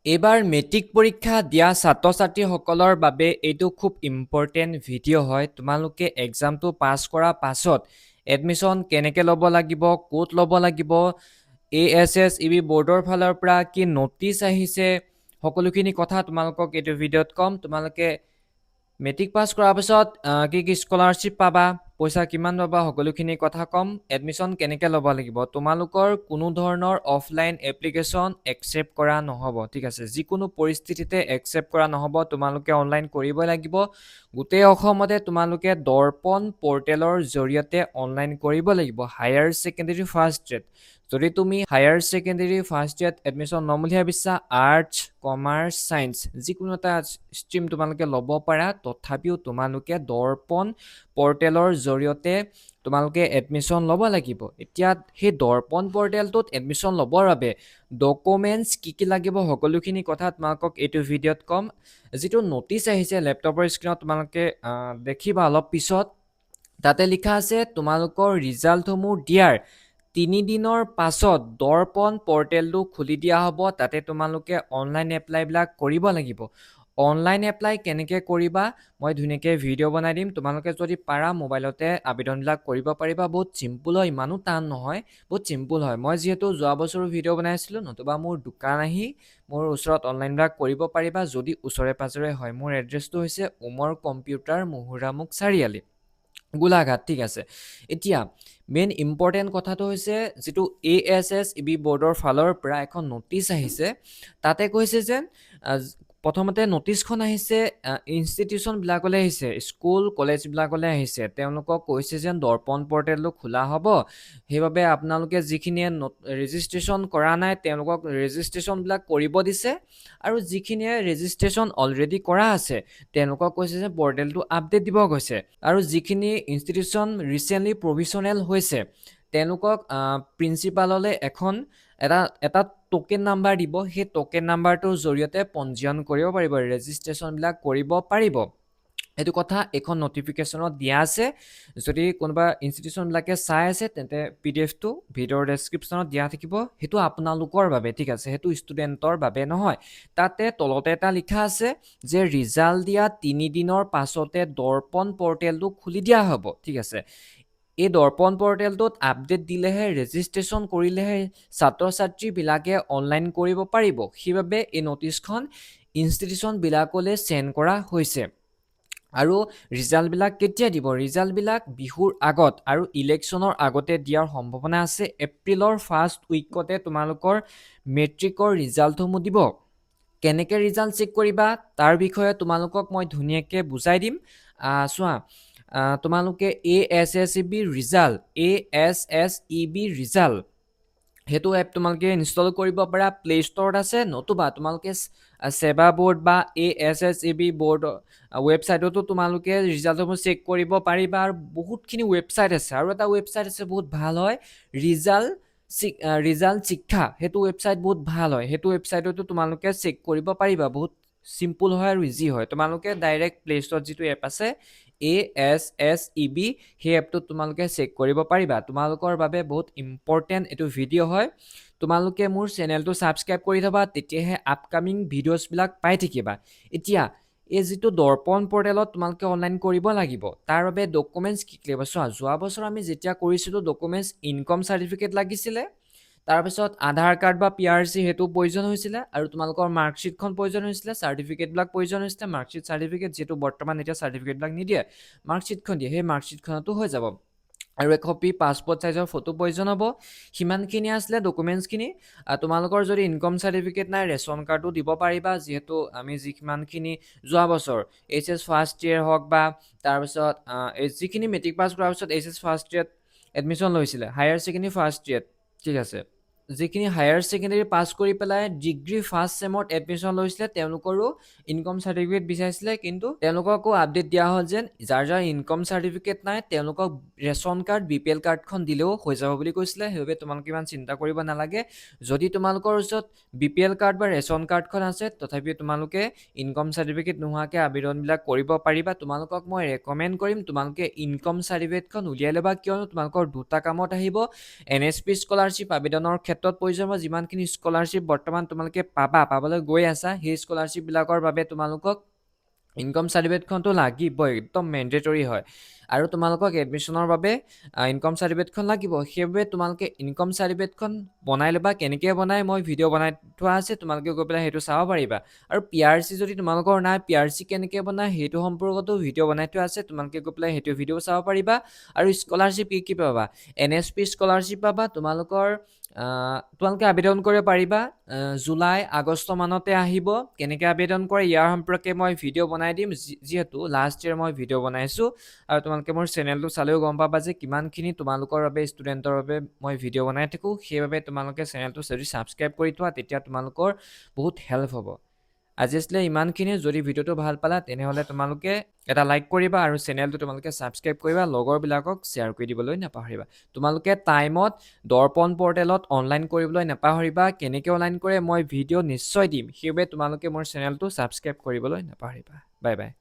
এইবাৰ মেট্ৰিক পৰীক্ষা দিয়া ছাত্ৰ ছাত্ৰীসকলৰ বাবে এইটো খুব ইম্পৰ্টেণ্ট ভিডিঅ' হয়। তোমালোকে এক্সামটো পাছ কৰাৰ পাছত এডমিশ্যন কেনেকৈ ল'ব লাগিব, ক'ত ল'ব লাগিব, এ এছ এছ ই বি বৰ্ডৰ ফালৰ পৰা কি ন'টিছ আহিছে, সকলোখিনি কথা তোমালোকক এইটো ভিডিঅ'ত ক'ম। তোমালোকে মেট্ৰিক পাছ কৰাৰ পাছত কি কি স্কলাৰশ্বিপ পাবা, পইচা কিমান পাবা, সকলোখিনি কথা ক'ম। এডমিশ্যন কেনেকৈ ল'ব লাগিব, তোমালোকৰ কোনো ধৰণৰ অফলাইন এপ্লিকেশ্যন একচেপ্ট কৰা নহ'ব, ঠিক আছে? যিকোনো পৰিস্থিতিতে একচেপ্ট কৰা নহ'ব। তোমালোকে অনলাইন কৰিবই লাগিব। গোটেই অসমতে তোমালোকে দৰ্পণ পৰ্টেলৰ জৰিয়তে অনলাইন কৰিব লাগিব হায়াৰ ছেকেণ্ডেৰী ফাৰ্ষ্ট গ্ৰেড। যদি তুমি হায়াৰ ছেকেণ্ডেৰী ফাৰ্ষ্ট ইয়াৰত এডমিশ্যন ল'ম বুলি ভাবিছা, আৰ্টছ, কমাৰ্চ, ছায়েন্স যিকোনো এটা ষ্ট্ৰীম তোমালোকে ল'ব পাৰা, তথাপিও তোমালোকে দৰ্পণ পৰ্টেলৰ জৰিয়তে তোমালোকে এডমিশ্যন ল'ব লাগিব। এতিয়া সেই দৰ্পণ পৰ্টেলটোত এডমিশ্যন ল'বৰ বাবে ডকুমেণ্টছ কি কি লাগিব, সকলোখিনি কথা তোমালোকক এইটো ভিডিঅ'ত ক'ম। যিটো ন'টিছ আহিছে, লেপটপৰ স্ক্ৰীণত তোমালোকে দেখিবা অলপ পিছত। তাতে লিখা আছে, তোমালোকৰ ৰিজাল্টসমূহ দিয়াৰ 3 দিনৰ পাছত দৰ্পণ পৰ্টেলটো খুলি দিয়া হ'ব। তাতে তোমালোকে অনলাইন এপ্লাইবিলাক কৰিব লাগিব। অনলাইন এপ্লাই কেনেকৈ কৰিবা, মই ধুনীয়াকৈ ভিডিঅ' বনাই দিম। তোমালোকে যদি পাৰা, মোবাইলতে আবেদনবিলাক কৰিব পাৰিবা। বহুত চিম্পুল হয়, ইমানো টান নহয়, বহুত চিম্পুল হয়। মই যিহেতু যোৱা বছৰো ভিডিঅ' বনাইছিলোঁ। নতুবা মোৰ দোকান আহি মোৰ ওচৰত অনলাইনবিলাক কৰিব পাৰিবা, যদি ওচৰে পাঁজৰে হয়। মোৰ এড্ৰেছটো হৈছে ওমৰ কম্পিউটাৰ, মহুৰামুখ চাৰিআলি, গোলাঘাট, ঠিক আছে? এতিয়া মেইন ইম্পৰ্টেণ্ট কথাটো হৈছে, যিটো এ এছ এছ ই বি বৰ্ডৰ ফালৰ পৰা এখন ন'টিছ আহিছে, তাতে কৈছে যে প্ৰথমতে ন'টিছখন আহিছে, ইনষ্টিটিউশ্যনবিলাকলৈ আহিছে, স্কুল কলেজবিলাকলৈ আহিছে। তেওঁলোকক কৈছে যেন দৰ্পণ পৰ্টেলটো খোলা হ'ব, সেইবাবে আপোনালোকে যিখিনিয়ে ৰেজিষ্ট্ৰেশ্যন কৰা নাই, তেওঁলোকক ৰেজিষ্ট্ৰেশ্যনবিলাক কৰিব দিছে আৰু যিখিনিয়ে ৰেজিষ্ট্ৰেশ্যন অলৰেডি কৰা আছে, তেওঁলোকক কৈছে যে পৰ্টেলটো আপডেট দিব কৈছে। আৰু যিখিনি ইনষ্টিটিউশ্যন ৰিচেণ্টলি প্ৰভিশ্যনেল হৈছে, তেওঁলোকক প্ৰিন্সিপাললৈ এখন এটা এটা টোকেন নাম্বাৰ দিব। সেই টোকেন নাম্বাৰটোৰ জৰিয়তে পঞ্জীয়ন কৰিব পাৰিব, ৰেজিষ্ট্ৰেশ্যনবিলাক কৰিব পাৰিব। সেইটো কথা এইখন নটিফিকেশ্যনত দিয়া আছে। যদি কোনোবা ইনষ্টিটিউশ্যনবিলাকে চাই আছে, তেন্তে পিডিএফটো ভিডিঅ'ৰ ডেছক্ৰিপশ্যনত দিয়া থাকিব। সেইটো আপোনালোকৰ বাবে, ঠিক আছে? সেইটো ষ্টুডেণ্টৰ বাবে নহয়। তাতে তলতে এটা লিখা আছে যে ৰিজাল্ট দিয়া 3 দিনৰ পাছতে দৰ্পণ পৰ্টেলটো খুলি দিয়া হ'ব, ঠিক আছে? এই দৰ্পণ পৰ্টেলটোত আপডেট দিলেহে, ৰেজিষ্ট্ৰেশ্যন কৰিলেহে ছাত্ৰ ছাত্ৰীবিলাকে অনলাইন কৰিব পাৰিব। সেইবাবে এই ন'টিছখন ইনষ্টিটিউশ্যনবিলাকলৈ চেণ্ড কৰা হৈছে। আৰু ৰিজাল্টবিলাক কেতিয়া দিব? ৰিজাল্টবিলাক বিহুৰ আগত আৰু ইলেকশ্যনৰ আগতে দিয়াৰ সম্ভাৱনা আছে। এপ্ৰিলৰ ফাৰ্ষ্ট উইকতে তোমালোকৰ মেট্ৰিকৰ ৰিজাল্টসমূহ দিব। কেনেকৈ ৰিজাল্ট চেক কৰিবা, তাৰ বিষয়ে তোমালোকক মই ধুনীয়াকৈ বুজাই দিম। চোৱা, তোমালোকে A S S E B result, A S S E B result, সেইটো এপ তোমালোকে ইনষ্টল কৰিব পাৰা, প্লে ষ্ট'ৰত আছে। নতুবা তোমালোকে ছেবা বৰ্ড বা A S S E B board ৱেবছাইটতো তোমালোকে ৰিজাল্টসমূহ চেক কৰিব পাৰিবা। আৰু বহুতখিনি ৱেবছাইট আছে। আৰু এটা ৱেবছাইট আছে, বহুত ভাল হয়, ৰিজাল্ট শিক্ষা, সেইটো ৱেবছাইট বহুত ভাল হয়। সেইটো ৱেবছাইটতো তোমালোকে চেক কৰিব পাৰিবা। বহুত চিম্পুল হয় আৰু ইজি হয়। তোমালোকে ডাইৰেক্ট প্লে ষ্ট'ৰত যিটো এপ আছে, এ এছ এছ ই বি, সেই এপটোত তোমালোকে চেক কৰিব পাৰিবা। তোমালোকৰ বাবে বহুত ইম্পৰ্টেণ্ট এইটো ভিডিঅ' হয়। তোমালোকে মোৰ চেনেলটো ছাবস্ক্ৰাইব কৰি থবা, তেতিয়াহে আপকামিং ভিডিঅ'ছবিলাক পাই থাকিবা। এতিয়া এই যিটো দৰ্পণ পৰ্টেলত তোমালোকে অনলাইন কৰিব লাগিব, তাৰ বাবে ডকুমেণ্টছ কি কি লাগিব? চোৱা, যোৱা বছৰ আমি যেতিয়া কৰিছিলোঁ, ডকুমেণ্টছ ইনকম চাৰ্টিফিকেট লাগিছিলে, তাৰপিছত আধাৰ কাৰ্ড বা পি আৰ চি, সেইটো প্ৰয়োজন হৈছিলে আৰু তোমালোকৰ মাৰ্কশ্বিটখন প্ৰয়োজন হৈছিলে, চাৰ্টিফিকেটবিলাক প্ৰয়োজন হৈছিলে। মাৰ্কশ্বিট, চাৰ্টিফিকেট, যিহেতু বৰ্তমান এতিয়া চাৰ্টিফিকেটবিলাক নিদিয়ে, মাৰ্কশ্বিটখন দিয়ে, সেই মাৰ্কশ্বিটখনতো হৈ যাব। আৰু একপি পাছপৰ্ট চাইজৰ ফটো প্ৰয়োজন হ'ব। সিমানখিনি আছিলে ডকুমেণ্টছখিনি। তোমালোকৰ যদি ইনকম চাৰ্টিফিকেট নাই, ৰেচন কাৰ্ডো দিব পাৰিবা। যিহেতু আমি যিমানখিনি যোৱা বছৰ এইচ এছ ফাৰ্ষ্ট ইয়েৰ হওক বা তাৰপিছত এই যিখিনি মেট্ৰিক পাছ কৰাৰ পিছত এইচ এছ ফাৰ্ষ্ট ইয়েৰত এডমিশ্যন লৈছিলে, হায়াৰ ছেকেণ্ডেৰী ফাৰ্ষ্ট ইয়েৰত, ঠিক আছে, যিখিনি হায়াৰ ছেকেণ্ডেৰী পাছ কৰি পেলাই ডিগ্ৰী ফাৰ্ষ্ট ছেমত এডমিশ্যন লৈছিলে, তেওঁলোকৰো ইনকম চাৰ্টিফিকেট বিচাৰিছিলে। কিন্তু তেওঁলোককো আপডেট দিয়া হ'ল যেন যাৰ যাৰ ইনকম চাৰ্টিফিকেট নাই, তেওঁলোকক ration card, B P L কাৰ্ডখন দিলেও হৈ যাব বুলি কৈছিলে। সেইবাবে তোমালোকে ইমান চিন্তা কৰিব নালাগে। যদি তোমালোকৰ ওচৰত বি পি এল কাৰ্ড বা ৰেচন কাৰ্ডখন আছে, তথাপিও তোমালোকে ইনকম চাৰ্টিফিকেট নোহোৱাকৈ আবেদনবিলাক কৰিব পাৰিবা। তোমালোকক মই ৰেকমেণ্ড কৰিম, তোমালোকে ইনকম চাৰ্টিফিকেটখন উলিয়াই ল'বা। কিয়নো তোমালোকৰ দুটা কামত আহিব, এন এছ পি স্কলাৰশ্বিপ আবেদনৰ ক্ষেত্ৰত। ক্ষেত্ৰত প্ৰয়োজন হ'ব। যিমানখিনি স্কলাৰশ্বিপ বৰ্তমান তোমালোকে পাবা, পাবলৈ গৈ আছা, সেই স্কলাৰশ্বিপবিলাকৰ বাবে তোমালোকক ইনকম চাৰ্টিফিকেটখনটো লাগিবই, একদম মেণ্ডেটৰী হয়। আৰু তোমালোকক এডমিশ্যনৰ বাবে ইনকম চাৰ্টিফিকেটখন লাগিব। সেইবাবে তোমালোকে ইনকম চাৰ্টিফিকেটখন বনাই ল'বা। কেনেকৈ বনাই মই ভিডিঅ' বনাই থোৱা আছে, তোমালোকে গৈ পেলাই সেইটো চাব পাৰিবা। আৰু পিআৰচি যদি তোমালোকৰ নাই, পিআৰচি কেনেকৈ বনায় সেইটো সম্পৰ্কতো ভিডিঅ' বনাই থোৱা আছে, তোমালোকে গৈ পেলাই সেইটো ভিডিঅ' চাব পাৰিবা। আৰু স্কলাৰশ্বিপ কি কি পাবা? এনএছপি স্কলাৰশ্বিপ পাবা। তোমালোকে আবেদন কৰিব পাৰিবা, জুলাই আগষ্ট মানতে আহিব। কেনেকৈ আবেদন কৰে ইয়াৰ সম্পৰ্কে মই ভিডিঅ' বনাই দিম, যিহেতু লাষ্ট ইয়েৰ মই ভিডিঅ' বনাইছোঁ। আৰু তোমালোকে মোৰ চেনেলটো চালেও গম পাবা যে কিমানখিনি তোমালোকৰ বাবে, ষ্টুডেণ্টৰ বাবে মই ভিডিঅ' বনাই থাকোঁ। সেইবাবে তোমালোকে চেনেলটো যদি ছাবস্ক্ৰাইব কৰি থোৱা, তেতিয়া তোমালোকৰ বহুত হেল্প হ'ব। আজি আছিলে ইমানখিনিয়ে। যদি ভিডিঅ'টো ভাল পালা, তেনেহ'লে তোমালোকে এটা লাইক কৰিবা আৰু চেনেলটো তোমালোকে ছাবস্ক্ৰাইব কৰিবা, লগৰবিলাকক শ্বেয়াৰ কৰি দিবলৈ নাপাহৰিবা। তোমালোকে টাইমত দৰ্পণ পৰ্টেলত অনলাইন কৰিবলৈ নাপাহৰিবা। কেনেকৈ অনলাইন কৰে মই ভিডিঅ' নিশ্চয় দিম। সেইবাবে তোমালোকে মোৰ চেনেলটো ছাবস্ক্ৰাইব কৰিবলৈ নাপাহৰিবা। Bye bye.